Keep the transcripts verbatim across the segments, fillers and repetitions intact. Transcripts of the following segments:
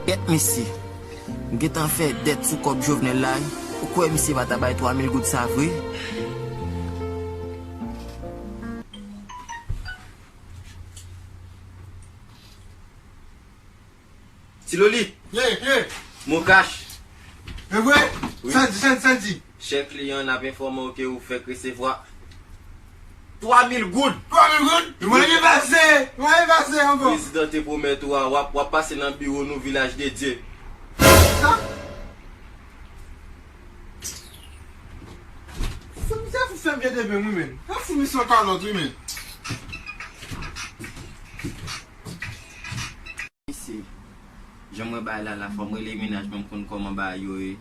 Kèt mesye, m gentan fè dèt sou kòb Jovenel la wi. Ou kwè misye pa ta bay twa mil goud sa vre? Ti Loli. Ye, ye. Mokash. E vre? Wi. Sa di, sa di, sa di? Chè kliyan an ap enfòme w ke ou fèk resevwa twa mil goud. Twa mil goud? Mwen gen pase, mwen gen pase ankò. Prezidan te pwomèt ou a, w ap, w ap pase nan biwo nou Vilaj de Dye. Sa? Fou, misye fou fè m pèdi men wi, men. Sa fou misye yon kalòt wi, men. Mesye, jan mwen bay la la, fò m rele mennaj mwen, m konn kòman bagay yo ye.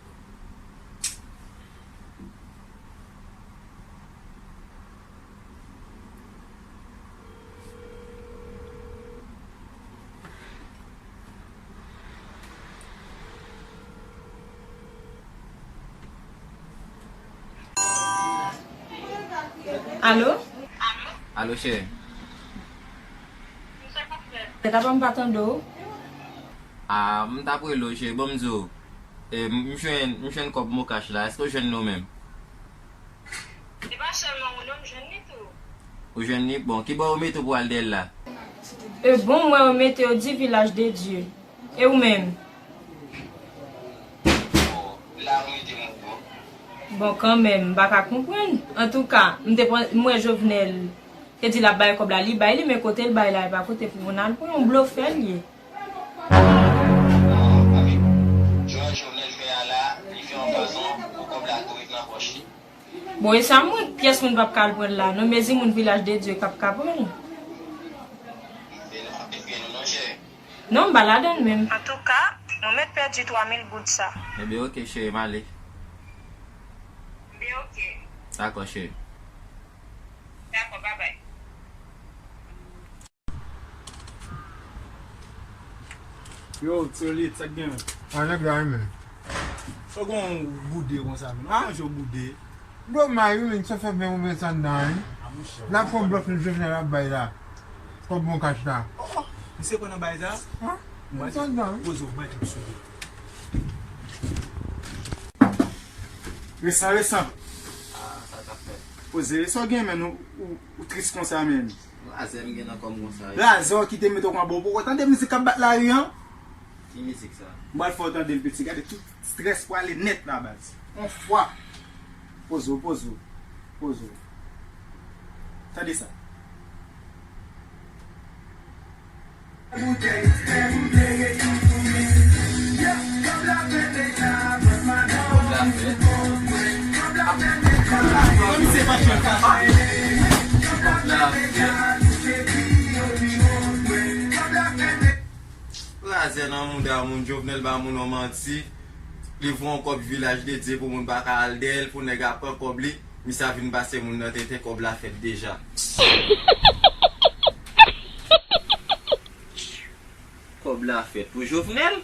Alo? Alo, chè. Tèt apa m pa tande w? A, m t ap rele w, cheri, ban m di w. E, m, m jwenn, m jwenn kòb Mokash la. Èske w jwenn li ou menm? E pa sèlman ou non, m jwenn li tou. Ou jwenn li? Bon, kibò yo mete w pou al dèyè l la? E bon, m wè yo mete yo di Vilaj de Dye. E ou menm? Bon, la yo mete m ankò. Bon, kanmenm, m pa ka konprann. Antouka, m te pran, m wè Jovenel te di l ap bay kòb la, li bay li, men kote l bay la, e pa kote pou moun al pran, yon blofè l ye. Non, avèk jan Jovenel fè a la, li fè an fason pou kòb la tou ret nan pòch li. Bon, e sa m wè, pyès moun p ap ka al pran l la, non, mezi moun Vilaj de Dye k ap ka pran l. Men nou ap defiye nou, non, chè. Non, m pa ladan l menm. Antouka, mwen mèt pèdi twa mil goud sa. Ebyen, oke, cheri, m ale. Ebyen, oke. Dakò, cheri. Dakò, babay. Yo, Tiolit, sa k gen, men? A, nèg la, wi, men. Sa w gen w boude konsa, men? Ou manje w boude? Dlo may, wi, men, sa fè byen, ou met sa anndan, wi. A, monchè. La, kòb blòf nou Jovenel ap bay la. Kòb Mokash la. Oh, misye pran nan bay sa? An? Met sa anndan, wi. Poze w, manje m sou ou. Resan, resan. A, sa k ap fèt? Poze, sa w gen, men, ou, ou, ou tris konsa, men. Razè m gen nan kò m konsa wi. Razè w ki te mete w kon abo. Ou poko tande mizik k ap bat lari an? Ki mizik sa? M pral fè w tande l piti. Gade tout strès prale nèt la baz. On fwa. Poze w, poze w. Poze w. Tande sa. Razè nan mouda moun, Jovenel ba moun yon manti. Li voye yon kòb Vilaj de Dye pou moun pa ka al dèyè l, pou nèg la pran kòb li. Misye a vin pase moun nan tenten, kòb la fèt deja. Kòb la fèt pou Jovenel.